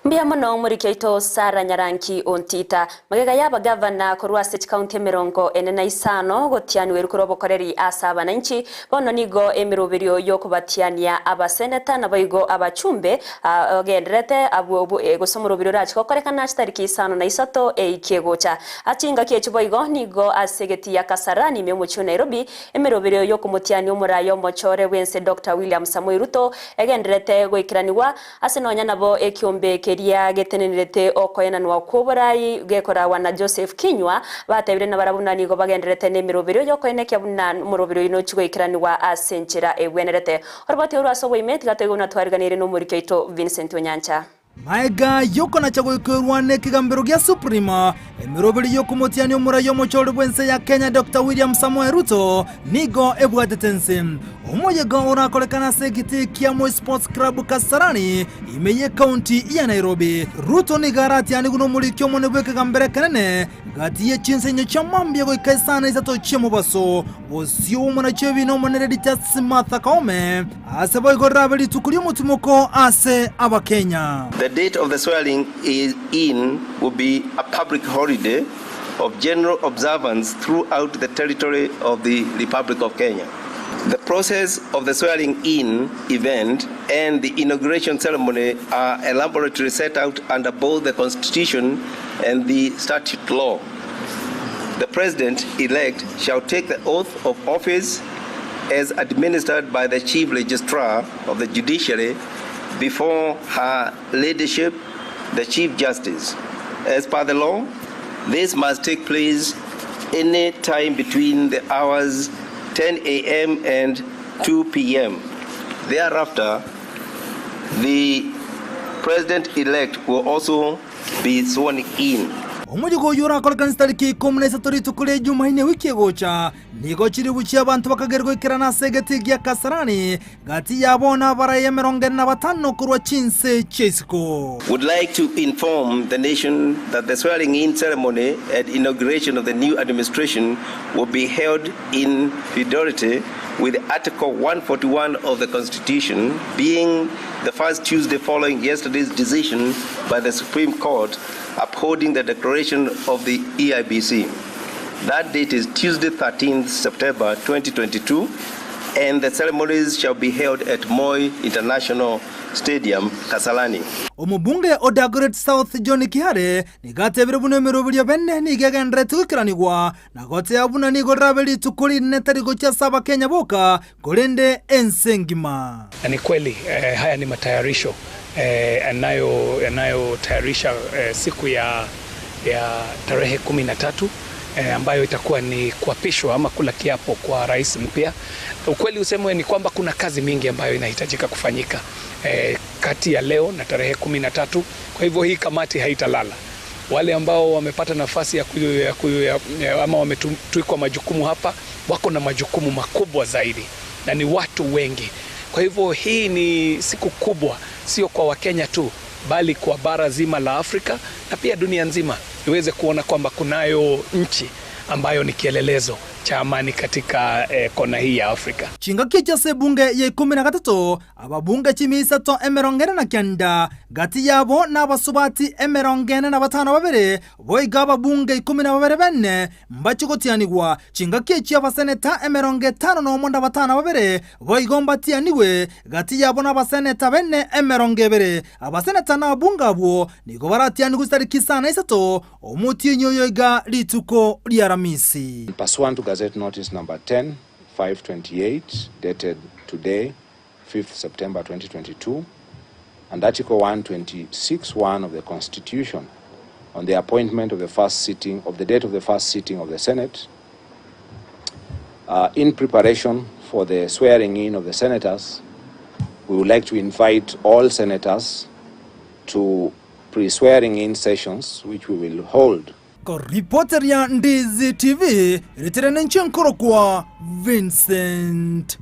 Mbuya mono omoriki oito Sarah Nyaranki Ontita. Magega y'abagavana korwa ase chikaunti 45 gotianiwa korwa obokoreri ase abananchi, bono nigo emeroberio y'okobatiania abaseneta naboigo abachumbe ogendererete abwo gose omoroberio orache gokorekana chitariki 53 eiki egocha. Chingaki echio boigo nigo ase egeti ya Kasarani ime omochie o Nairobi emeroberio y'okomotiania omoraia omochore bw'ense Doctor William Samoei Ruto egendererete goikeranigwa Ase nonya nabo ekiombe keria getenenerete okoenanwa kw'oboraai gekoragwa na Joseph Kinyua, batebire nabarabwo buna nigo bagendererete nemeroberio y'okoenekia buna omoroberio oyio nochie goikeranigwa ase enchera egwenerete. Oroboti orwo ase oboime tiga toigwe buna twariganeirie nomoriki oito Vincent Onyancha. Maega y'okonacha goikerwa nekegambero gia Supreme, emeroberi y'okomotiania omorai omochori bw'ense ya Kenya Doctor William Samoei Ruto nigo ebwatete ense. Omoyega orakorekane ase egetii kia Moi Sports Club Kasarani, ime y'ekaunti ya Nairobi. Ruto nigo aratianigwe nomoriki omonene bw'ekegambero ekenene gati ye chinsenyo chia mambia goika isaa na isato chi'omobaso. Bosio bw'omonachi w'ebiina omonene Justice Martha Koome ase boigo rirabe rituko ri'omotimoko ase Abakenya. The date of the swearing in will be a public holiday of general observance throughout the territory of the Republic of Kenya. The process of the swearing in event and the inauguration ceremony are elaborately set out under both the Constitution and the statute law. The President elect shall take the oath of office as administered by the Chief Registrar of the Judiciary before her ladyship the Chief Justice. As per the law, this must take place any time between the hours 10 a.m. and 2 p.m. Thereafter, the President-elect will also be sworn in. Omoyega oyio orakorekane chitariki 13 rituko ria Jumaine ewiki egocha, nigo chiribu chi'abanto bakageria goikerana ase egetii gia Kasarani, gati yabo nabarai 45 korwa chinse chia isiko. Would like to inform the nation that the swearing in ceremony and inauguration of the new administration will be held in fidelity with Article 141 of the Constitution, being the first Tuesday following yesterday's decision by the Supreme Court upholding the declaration of the EIBC. That date is Tuesday 13th September 2022 and the ceremonies shall be held at Moi International Stadium, Kasarani. Omobunge o Dagoretti South John Kihare nigo atebire buna emeroberio bene nigo egendererete goikeranigwa na goteba buna nigo rirabe rituko rinene tari gochia ase Abakenya boka korende ense engima. Na ni kweli eh, haya ni matayarisho eh, yanayo yanayotayarisha eh, siku ya, ya tarehe 13 eh, ambayo itakuwa ni kuapishwa ama kula kiapo kwa rais mpya. Ukweli usemwe ni kwamba kuna kazi mingi ambayo inahitajika kufanyika eh, kati ya leo na tarehe 13. Kwa hivyo hii kamati haitalala. Wale ambao wamepata nafasi ya kuyu, ya kuyu, ya, ya, ama wametwikwa majukumu hapa wako na majukumu makubwa zaidi na ni watu wengi. Kwa hivyo hii ni siku kubwa, sio kwa Wakenya tu, bali kwa bara zima la Afrika na pia dunia nzima iweze kuona kwamba kunayo nchi ambayo ni kielelezo cha amani katika eh, kona hii ya Afrika. Chingaki echi ase ebunge ya ikomi na gatato, ababunge chimia isato 49, gati yabo nabasubati 45, boigo ababunge 12 bene mbachie gotianigwa. Chingaki echi abaseneta 51 na 52, boigo mbatianigwe, gati yabo nabaseneta bene 20. Abaseneta na ababunge abwo nigo baratianigwe chitariki 53 omotienyi oyo iga rituko ri'Aramisi. Pursuant to Gazette Notice Number 10, 528, dated today, 5th September 2022, and Article 126.1 of the Constitution on the appointment of the first sitting of the date of the first sitting of the Senate, uh, in preparation for the swearing in of the senators, we would like to invite all senators to pre-swearing in sessions which we will hold. Koripoteria Ndizi TV, ritere ninche nkorokwa Vincent.